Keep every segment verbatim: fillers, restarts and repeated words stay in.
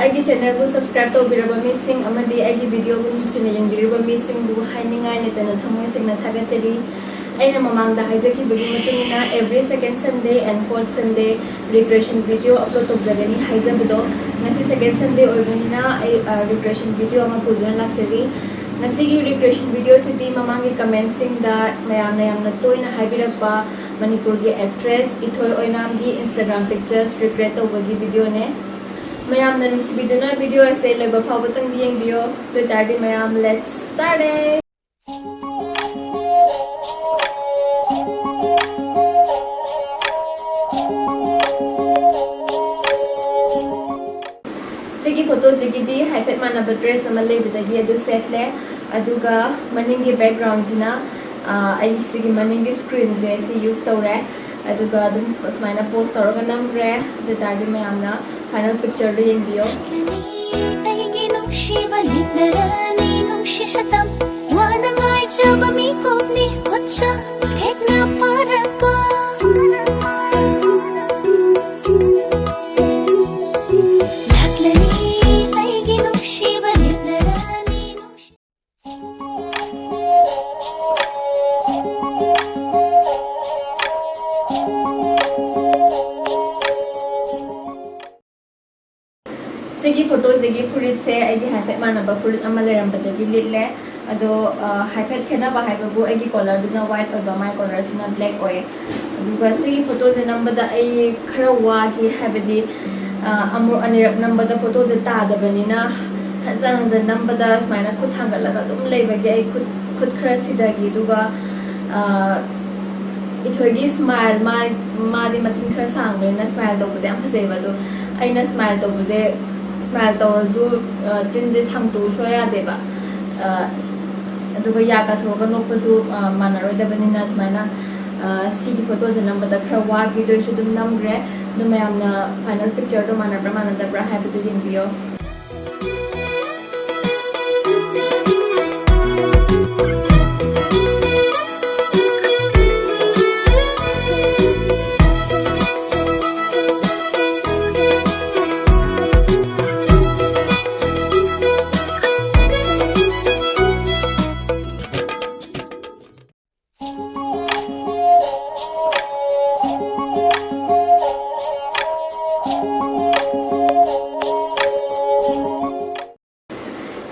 ꯑꯩꯒꯤ ꯆꯦꯅꯦꯜꯕꯨ ꯁꯕꯁꯀ꯭ꯔꯥꯏꯕ ꯇꯧꯕꯤꯔꯕ ꯃꯤꯁꯤꯡ ꯑꯃꯗꯤ ꯑꯩꯒꯤ ꯚꯤꯗꯤꯑꯣꯕꯨ ꯅꯨꯡꯁꯤꯅ ꯌꯦꯡꯕꯤꯔꯤꯕ ꯃꯤꯁꯤꯡꯕꯨ ꯍꯥꯏꯅꯤꯡꯉꯥꯏ ꯂꯩꯇꯅ ꯊꯃꯣꯏ ꯁꯦꯡꯅ ꯊꯥꯒꯠꯆꯔꯤ꯫ ꯑꯩꯅ ꯃꯃꯥꯡꯗ ꯍꯥꯏꯖꯈꯤꯕꯒꯤ ꯃꯇꯨꯡ ꯏꯟꯅ, every second Sunday and fourth Sunday recreation video upload ꯇꯧꯖꯒꯅꯤ ꯍꯥꯏꯖꯕꯗꯣ, ꯉꯁꯤ second Sunday ꯑꯣꯏꯕꯅꯤꯅ ꯑꯩ, ꯑ, recreation video ꯑꯃ ꯄꯨꯗꯨꯅ ꯂꯥꯛꯆꯔꯤ꯫ ꯉꯁꯤꯒꯤ recreation videoꯁꯤꯗꯤ ꯃꯃꯥꯡꯒꯤ commentꯁꯤꯡꯗ ꯃꯌꯥꯝꯅ ꯌꯥꯝꯅ ꯇꯣꯏꯅ ꯍꯥꯏꯕꯤꯔꯛꯄ ꯃꯅꯤꯄꯨꯔꯒꯤ actress ꯏꯊꯣꯏ ꯑꯣꯏꯅꯥꯝꯒꯤ Instagram pictures recreate ꯇꯧꯕꯒꯤ videoꯅꯦ꯫ ꯃꯌꯥꯝꯅ ꯅꯨꯡꯁꯤꯕꯤꯗꯨꯅ video ꯑꯁꯦ ꯂꯣꯏꯕ ꯐꯥꯎꯕꯇꯪꯗꯤ ꯌꯦꯡꯕꯤꯌꯣ꯫ ꯑꯗꯨ ꯑꯣꯏꯇꯥꯔꯗꯤ ꯃꯌꯥꯝ, let's start it! ꯁꯤꯒꯤ photoꯁꯤꯒꯤꯗꯤ ꯍꯥꯏꯐꯦꯠ ꯃꯥꯟꯅꯕ dress ꯑꯃ ꯂꯩꯕꯗꯒꯤ ꯑꯗꯨ ꯁꯦꯠꯂꯦ꯫ ꯑꯗꯨꯒ ꯃꯅꯤꯡꯒꯤ backgroundꯁꯤꯅ, ꯑ, ꯑꯩ ꯁꯤꯒꯤ ꯃꯅꯤꯡꯒꯤ screenꯁꯦ ꯁꯤ use ꯇꯧꯔꯦ꯫ ꯑꯗꯨꯒ ꯑꯗꯨꯝ ꯁꯨꯃꯥꯏꯅ pose ꯇꯧꯔꯒ ꯅꯝꯈ꯭ꯔꯦ꯫ ꯑꯗꯨ ꯑꯣꯏꯇꯥꯔꯗꯤ ꯃꯌꯥꯝꯅ final pictureꯗꯨ ꯌꯦꯡꯕꯤꯌꯣ꯫ ꯑꯩꯒꯤ ꯅꯨꯡꯁꯤꯕ ꯂꯤꯠꯅꯔꯅꯤ ꯅꯨꯡꯁꯤ ꯁꯇꯝ, ꯋꯥꯅ ꯉꯥꯏꯖꯕ ꯃꯤꯀꯨꯞꯅꯤ ꯈꯨꯠꯁꯥ ꯊꯦꯛꯅ ꯄꯥꯔꯛꯄ꯫ ꯂꯥꯛꯂꯅꯤ ꯑꯩꯒꯤ ꯅꯨꯡꯁꯤꯕ ꯂꯤꯠꯅꯔꯅꯤ ꯅꯨꯡꯁꯤ ꯁꯤꯒꯤ photoꯁꯤꯒꯤ ꯐꯨꯔꯤꯠꯁꯦ ꯑꯩꯒꯤ ꯍꯥꯏꯐꯦꯠ ꯃꯥꯟꯅꯕ ꯐꯨꯔꯤꯠ ꯑꯃ ꯂꯩꯔꯝꯕꯗꯒꯤ ꯂꯤꯠꯂꯦ꯫ ꯑꯗꯣ, ꯑ, ꯍꯥꯏꯐꯦꯠ ꯈꯦꯠꯅꯕ ꯍꯥꯏꯕꯕꯨ ꯑꯩꯒꯤ collarꯗꯨꯅ white ꯑꯣꯏꯕ, my collarꯁꯤꯅ black ꯑꯣꯏꯌꯦ꯫ ꯑꯗꯨꯒ ꯁꯤꯒꯤ photoꯁꯦ ꯅꯝꯕꯗ ꯑꯩ ꯈꯔ ꯋꯥꯈꯤ, ꯍꯥꯏꯕꯗꯤ, ꯑ, ꯑꯃꯨꯛ ꯑꯅꯤꯔꯛ ꯅꯝꯕꯗ photoꯁꯦ ꯇꯥꯗꯕꯅꯤꯅ ꯍꯟꯖꯟ ꯍꯟꯖꯟ ꯅꯝꯕꯗ ꯁꯨꯃꯥꯏꯅ ꯈꯨꯠ ꯊꯥꯡꯒꯠꯂꯒ ꯑꯗꯨꯝ ꯂꯩꯕꯒꯤ ꯑꯩ ꯈꯨꯠ, ꯈꯨꯠ ꯈꯔ ꯁꯤꯊꯈꯤ꯫ ꯑꯗꯨꯒ, ꯑ, ꯏꯊꯣꯏꯒꯤ smile, ꯃꯥ, ꯃꯥꯗꯤ ꯃꯆꯤꯟ ꯈꯔ ꯁꯥꯡꯕꯅꯤꯅ smile ꯇꯧꯕꯁꯦ ꯌꯥꯝ ꯐꯖꯩꯕ꯫ ꯑꯗꯣ ꯑꯩꯅ smile ꯇꯧꯕꯁꯦ, smile ꯇꯧꯔꯁꯨ, ꯑ, ꯆꯤꯟꯁꯦ ꯁꯥꯡꯇꯣꯛꯎ ꯁꯨꯡꯌꯥ ꯌꯥꯗꯦꯕ꯫ ꯑ, ꯑꯗꯨꯒ ꯌꯥ ꯀꯥꯊꯣꯛꯑꯒ ꯅꯣꯛꯄꯁꯨ, ꯑ, ꯃꯥꯟꯅꯔꯣꯏꯗꯕꯅꯤꯅ ꯑꯗꯨꯃꯥꯏꯅ, ꯑ, ꯁꯤꯒꯤ photoꯁꯦ ꯅꯝꯕꯗ ꯈꯔ ꯋꯥꯈꯤ, ꯑꯗꯨ ꯑꯣꯏꯔꯁꯨ ꯑꯗꯨꯝ ꯅꯝꯈ꯭ꯔꯦ꯫ ꯑꯗꯨ ꯃꯌꯥꯝꯅ final pictureꯗꯣ ꯃꯥꯟꯅꯕ꯭ꯔꯥ ꯃꯥꯟꯅꯗꯕ꯭ꯔꯥ ꯍꯥꯏꯕꯗꯨ ꯌꯦꯡꯕꯤꯌꯣ꯫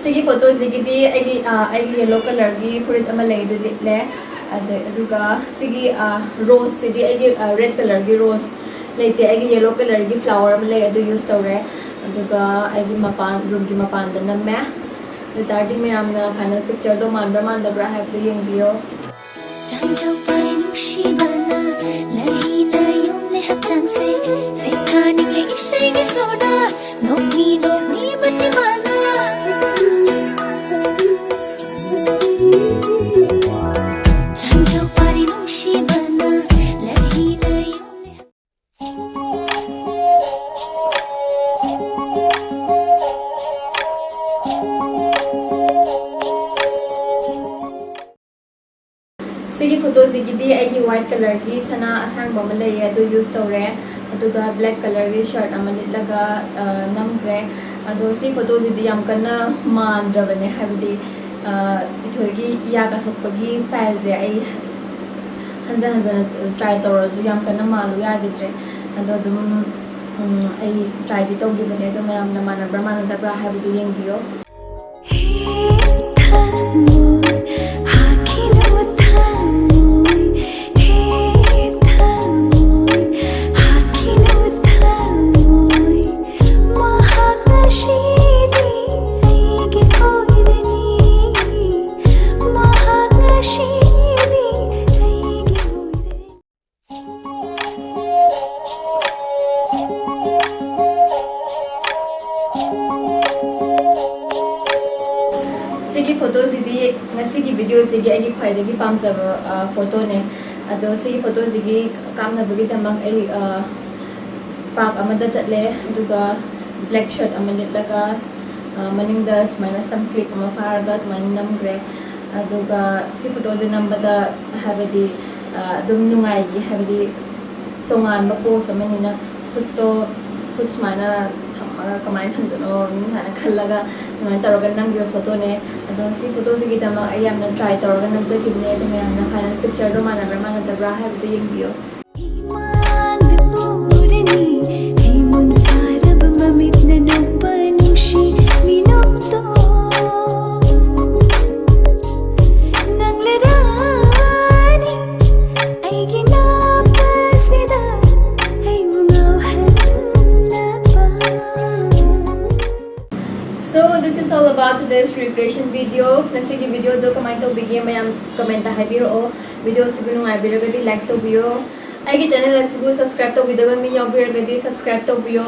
ꯁꯤꯒꯤ ꯐꯣꯇꯣꯁꯤꯒꯤꯗꯤ ꯑꯩꯒꯤ ꯑꯩꯒꯤ ꯌꯦꯜꯂꯣ ꯀꯂꯔꯒꯤ ꯐꯨꯔꯤꯠ ꯑꯃ ꯂꯩ, ꯑꯗꯨ ꯂꯤꯠꯂꯦ꯫ ꯑꯗꯩ ꯑꯗꯨꯒ ꯁꯤꯒꯤ ꯔꯣꯁꯁꯤꯗꯤ ꯑꯩꯒꯤ ꯔꯦꯗ ꯀꯂꯔꯒꯤ ꯔꯣꯁ ꯂꯩꯇꯦ, ꯑꯩꯒꯤ ꯌꯦꯜꯂꯣ ꯀꯂꯔꯒꯤ ꯐ꯭ꯂꯥꯋꯔ ꯑꯃ ꯂꯩ, ꯑꯗꯨ ꯌꯨꯁ ꯇꯧꯔꯦ꯫ ꯑꯗꯨꯒ ꯑꯩꯒꯤ ꯃꯄꯥꯟ, ꯔꯨꯝꯒꯤ ꯃꯄꯥꯟꯗ ꯅꯝꯃꯦ꯫ ꯑꯗꯨ ꯇꯥꯔꯗꯤ ꯃꯌꯥꯝꯅ ꯐꯥꯏꯅꯦꯜ ꯄꯤꯛꯆꯔꯗꯣ ꯃꯥꯟꯕ꯭ꯔꯥ ꯃꯥꯟꯗꯕ꯭ꯔꯥ ꯍꯥꯏꯕꯗꯨ ꯌꯦꯡꯕꯤꯌꯣ꯫ ꯆꯥꯡꯖꯧ ꯄꯥꯏ ꯅꯨꯡꯁꯤꯕꯅ ꯂꯩ ꯂꯩꯌꯣꯝꯂꯦ ꯍꯛꯆꯥꯡꯁꯦ, ꯁꯩꯊꯥꯅꯤꯡꯂꯦ ꯏꯁꯩꯒꯤ ꯁꯨꯔꯗ, ꯅꯣꯛꯃꯤ ꯅꯣꯛꯃꯤ ꯃꯆꯤꯟꯕꯅ꯫ ꯆꯥꯡꯖꯧ ꯄꯥꯏ ꯅꯨꯡꯁꯤꯕꯅ ꯂꯩ ꯂꯩꯌꯣꯝꯂꯦ꯫ ꯁꯤꯒꯤ ꯐꯣꯇꯣꯁꯤꯒꯤꯗꯤ ꯑꯩꯒꯤ ꯋꯥꯏꯠ ꯀꯂꯔꯒꯤ ꯁꯅꯥ ꯑꯁꯥꯡꯕ ꯑꯃ ꯂꯩꯌꯦ, ꯑꯗꯨ ꯌꯨꯁ ꯇꯧꯔꯦ꯫ ꯑꯗꯨꯒ ꯕ꯭ꯂꯦꯛ ꯀꯂꯔꯒꯤ ꯁꯔꯠ ꯑꯃ ꯂꯤꯠꯂꯒ, ꯑ, ꯅꯝꯈ꯭ꯔꯦ꯫ ꯑꯗꯣ ꯁꯤ ꯐꯣꯇꯣꯁꯤꯗꯤ ꯌꯥꯝ ꯀꯟꯅ ꯃꯥꯟꯗ꯭ꯔꯕꯅꯦ, ꯍꯥꯏꯕꯗꯤ, ꯑ, ꯏꯊꯣꯏꯒꯤ ꯏꯌꯥ ꯀꯥꯊꯣꯛꯄꯒꯤ ꯁ꯭ꯇꯥꯏꯜꯁꯦ ꯑꯩ ꯍꯟꯖꯟ ꯍꯟꯖꯟꯅ ꯇ꯭ꯔꯥꯏ ꯇꯧꯔꯁꯨ ꯌꯥꯝ ꯀꯟꯅ ꯃꯥꯜꯂꯨ ꯌꯥꯈꯤꯗ꯭ꯔꯦ꯫ ꯑꯗꯣ ꯑꯗꯨꯝ, ꯎꯝ, ꯑꯩ ꯇ꯭ꯔꯥꯏꯗꯤ ꯇꯧꯈꯤꯕꯅꯦ, ꯑꯗꯣ ꯃꯌꯥꯝꯅ ꯃꯥꯟꯅꯕ꯭ꯔꯥ ꯃꯥꯟꯅꯗꯕ꯭ꯔꯥ ꯍꯥꯏꯕꯗꯨ ꯌꯦꯡꯕꯤꯌꯣ꯫ ꯍꯦ ꯊꯃꯣꯏ, ꯍꯥꯠꯈꯤꯅꯨ ꯊꯃꯣꯏ, ꯍꯦ ꯊꯃꯣꯏ, ꯍꯥꯠꯈꯤꯅꯨ ꯊꯃꯣꯏ, ꯃꯍꯥꯛ ꯉꯁꯤꯗꯤ ꯑꯩꯒꯤ ꯑꯣꯏꯔꯅꯤ, ꯃꯍꯥꯛ ꯉꯁꯤꯗꯤ ꯑꯩꯒꯤ ꯑꯣꯏꯔꯅꯤ꯫ ꯁꯤꯒꯤ ꯐꯣꯇꯣꯁꯤꯗꯤ ꯉꯁꯤꯒꯤ ꯚꯤꯗꯤꯑꯣꯁꯤꯒꯤ ꯑꯩꯒꯤ ꯈ꯭ꯋꯥꯏꯗꯒꯤ ꯄꯥꯝꯖꯕ, ꯑ, ꯐꯣꯇꯣꯅꯦ꯫ ꯑꯗꯣ ꯁꯤꯒꯤ ꯐꯣꯇꯣꯁꯤꯒꯤ ꯀꯥꯞꯅꯕꯒꯤꯗꯃꯛ ꯑꯩ, ꯑ, ꯄꯥꯔꯛ ꯑꯃꯗ ꯆꯠꯂꯦ, ꯑꯗꯨꯒ ꯕ꯭ꯂꯦꯛ ꯁꯔꯠ ꯑꯃ ꯂꯤꯠꯂꯒ, ꯑ, ꯃꯅꯤꯡꯗ ꯁꯨꯃꯥꯏꯅ ꯁꯝ ꯀ꯭ꯂꯤꯞ ꯑꯃ ꯐꯥꯔꯒ ꯑꯗꯨꯃꯥꯏꯅ ꯅꯝꯈ꯭ꯔꯦ꯫ ꯑꯗꯨꯒ ꯁꯤ ꯐꯣꯇꯣꯁꯦ ꯅꯝꯕꯗ ꯍꯥꯏꯕꯗꯤ, ꯑ, ꯑꯗꯨꯝ ꯅꯨꯡꯉꯥꯏꯈꯤ, ꯍꯥꯏꯕꯗꯤ ꯇꯣꯉꯥꯟꯕ ꯄꯣꯁ ꯑꯃꯅꯤꯅ ꯈꯨꯠꯇꯣ, ꯈꯨꯠ ꯁꯨꯃꯥꯏꯅ ꯊꯝꯃꯒ ꯀꯃꯥꯏꯅ ꯊꯝꯗꯣꯏꯅꯣ ꯁꯨꯃꯥꯏꯅ ꯈꯜꯂꯒ ꯑꯗꯨꯃꯥꯏꯅ ꯇꯧꯔꯒ ꯅꯝꯈꯤꯕ ꯐꯣꯇꯣꯅꯦ꯫ ꯑꯗꯣ ꯁꯤ ꯐꯣꯇꯣꯁꯤꯒꯤꯗꯃꯛ ꯑꯩ ꯌꯥꯝꯅ ꯇ꯭ꯔꯥꯏ ꯇꯧꯔꯒ ꯅꯝꯖꯈꯤꯕꯅꯦ꯫ ꯑꯗꯣ ꯃꯌꯥꯝꯅ ꯐꯥꯏꯅꯦꯜ ꯄꯤꯛꯆꯔꯗꯣ ꯃꯥꯟꯅꯕ꯭ꯔꯥ ꯃꯥꯟꯅꯗꯕ꯭ꯔꯥ ꯍꯥꯏꯕꯗꯨ ꯌꯦꯡꯕꯤꯌꯣ꯫ ꯏꯃꯥꯡꯗ ꯄꯨꯔꯅꯤ ꯏꯃꯨꯟ ꯐꯥꯔꯕ ꯃꯃꯤꯠꯅ ꯅꯣꯛꯄ ꯅꯨꯡꯁꯤ ꯃꯤꯅꯣꯛꯇꯣ꯫ This recreation video, ꯉꯁꯤꯒꯤ video ꯗꯣ ꯀꯃꯥꯏꯅ ꯇꯧꯕꯤꯒꯦ? ꯃꯌꯥꯝ comment ꯇ ꯍꯥꯏꯕꯤꯔꯛꯑꯣ꯫ Video ꯁꯤꯕꯨ ꯅꯨꯡꯉꯥꯏꯕꯤꯔꯒꯗꯤ like ꯇꯧꯕꯤꯌꯣ꯫ ꯑꯩꯒꯤ channel ꯑꯁꯤꯕꯨ subscribe ꯇꯧꯕꯤꯗꯕ ꯃꯤ ꯌꯥꯎꯕꯤꯔꯒꯗꯤ subscribe ꯇꯧꯕꯤꯌꯣ꯫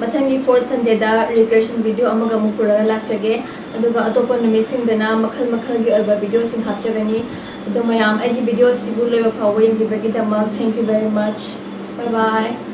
ꯃꯊꯪꯒꯤ fourth Sunday ꯗ recreation video ꯑꯃꯒ ꯑꯃꯨꯛ ꯄꯨꯔꯒ ꯂꯥꯛꯆꯒꯦ꯫ ꯑꯗꯨꯒ ꯑꯇꯣꯞꯄ ꯅꯨꯃꯤꯠꯁꯤꯡꯗꯅ ꯃꯈꯜ ꯃꯈꯜꯒꯤ ꯑꯣꯏꯕ video ꯁꯤꯡ ꯍꯥꯞꯆꯒꯅꯤ꯫ ꯑꯗꯣ ꯃꯌꯥꯝ, ꯑꯩꯒꯤ video ꯑꯁꯤꯕꯨ ꯂꯣꯏꯕ ꯐꯥꯎꯕ ꯌꯦꯡꯕꯤꯕꯒꯤꯗꯃꯛ thank you very much. Bye bye.